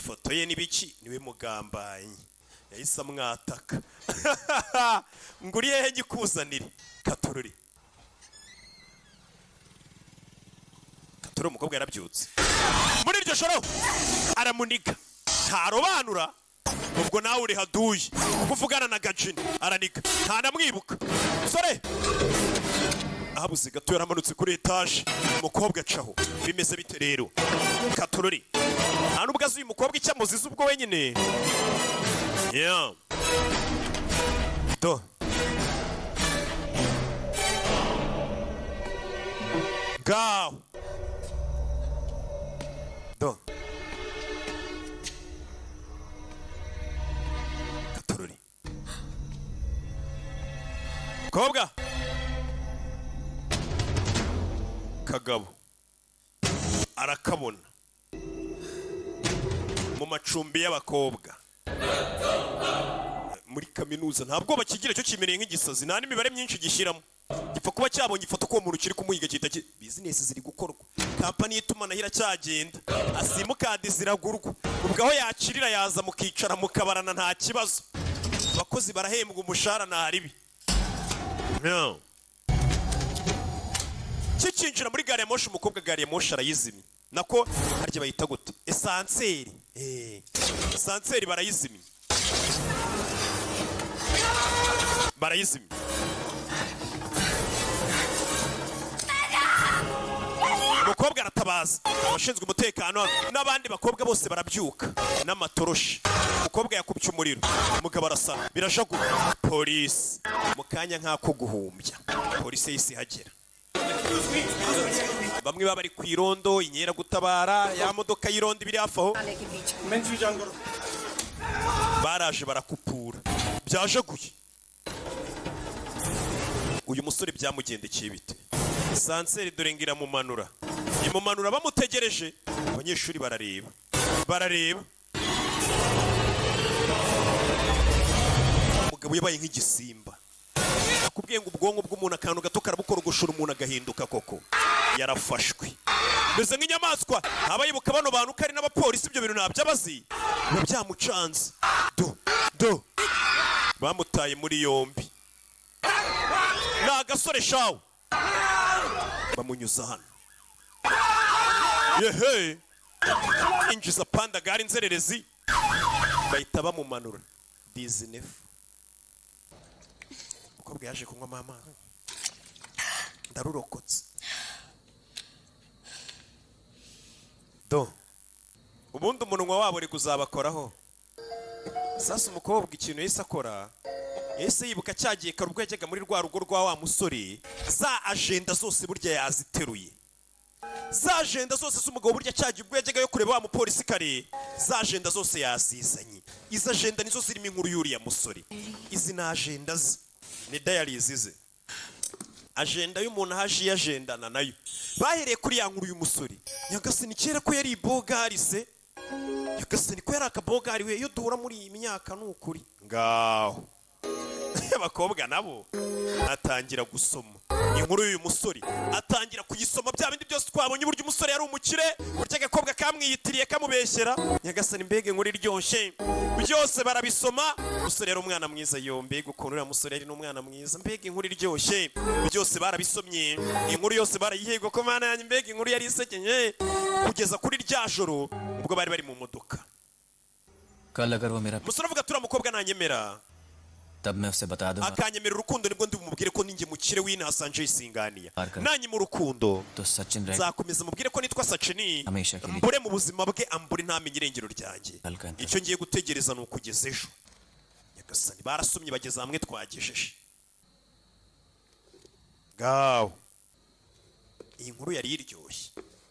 Ifoto ye n'ibiki, niwe mugambanyi. Yahise amwataka ngo: "Uri hehe ngikuzanire?" Katururi, katururi. Umukobwa yarabyutse muri iryo joro, aramuniga, ntarobanura. Ubwo nawe uri haduye kuko uvugana na gajini, araniga ntanamwibuka. Sore ahabuze gato, yaramanutse kuri etaje, umukobwa acaho. Bimeze bite rero? Katururi, nta nubwo azi uyu mukobwa icyo amuziza ubwo wenyine. Yeah. Do ngaho, do katururi, mukobwa kagabo arakabona mu macumbi y'abakobwa muri kaminuza. Ntabwo bakigira cyo kimereye nk'igisazi, nta n'imibare myinshi gishyiramo, gipfa kuba cyabonye ifoto ko uwo muntu kiri kumuhiga gihita bizinesi ziri gukorwa, kampani y'itumanaho iracyagenda, simukadi ziragurwa. Ubwo aho yakirira yaza mukicara mukabarana, nta kibazo, abakozi barahembwa umushahara, nta ribi. No. Kikinjira muri gari ya moshi, umukobwa gari ya moshi arayizimya. Nako harya bayita gute? Ascenseur. Ascenseur barayizimya, barayizimya. Umukobwa aratabaza, abashinzwe umutekano n'abandi bakobwa bose barabyuka n'amatoroshi. Umukobwa yakubye umuriro, umugabo arasara, birajagura. Polisi mu kanya nk'ako guhumbya, polisi yahise ihagera. Bamwe baba bari ku irondo, inkeragutabara, ya modoka y'irondo ibiri hafi aho, baraje barakupura. Byajaguye. Uyu musore byamugendekeye bite? Ascenseur dore ngo iramumanura, imumanura bamutegereje. Abanyeshuri barareba, barareba. Umugabo yabaye nk'igisimba. Nakubwiye ngo ubwonko bw'umuntu akantu gato karabukorogoshora, umuntu agahinduka. Koko yarafashwe meze nk'inyamaswa. Abayibuka bano bantu ko ari n'abapolisi, ibyo bintu ntabyo abazi, biba byamucanze. Do do, bamutaye muri yombi. Ni agasore shawe, bamunyuza hano. Yehe, injiza pandagari, inzererezi, bahita bamumanura. Dizinefu, umukobwa yaje kunywa amazi, ndarurokotse. Do ubundi umunwa wabo uri kuzabakoraho. Sasa umukobwa ikintu yahise akora, yahise yibuka cyagiye kare ubwo yajyaga muri rwa rugo rwa wa musore, za ajenda zose burya yaziteruye, za ajenda zose z'umugabo. Burya cyagiye ubwo yajyaga yo kureba wa mupolisi kare, za ajenda zose yazizanye. Izi ajenda nizo zirimo inkuru y'uriya musore. Izi ni ajenda ze, ni diaries ze, ajenda y'umuntu ahaje iyagendana nayo. Bahereye kuri ya nkuru y'umusore. Nyagasani, kera ko yari ibogari se! Nyagasani, ko yari akabogari we! Iyo duhura muri iyi myaka, ni ukuri. Ngaho abakobwa nabo atangira gusoma inkuru y'uyu musore, atangira kuyisoma, bya bindi byose twabonye, uburyo umusore yari umukire, uburyo agakobwa kamwiyitiriye kamubeshyera. Nyagasani, mbega inkuru iryoshye! Byose barabisoma. Umusore yari umwana mwiza. Yo, mbega ukuntu uriya musore yari n'umwana mwiza, mbega inkuru iryoshye! Byose barabisomye, inkuru yose barayihegwa. Ko mana yanjye, mbega inkuru yari isekenye! Kugeza kuri rya joro ubwo bari bari mu modoka. कल अगर वो मेरा Umusore avuga ati: "Uriya mukobwa nanyemera तब मैं उसे बता दूंगा akanyemera urukundo, nibwo ndi bumubwire ko ninjye mukire w'inaha Sanjay Singaniya. Arka. Nanyima urukundo, तो Sachin रह nzakomeza mubwire ko nitwa Sachin, हमेशा के लिए mbure mu buzima bwe, ambure, ntamenye irengero ryanjye. कल का इंतजार Icyo ngiye gutegereza ni ukugeza ejo." Nyagasani, barasomye bageze hamwe twagejeje. Ngaho iyi nkuru yari iryoshye.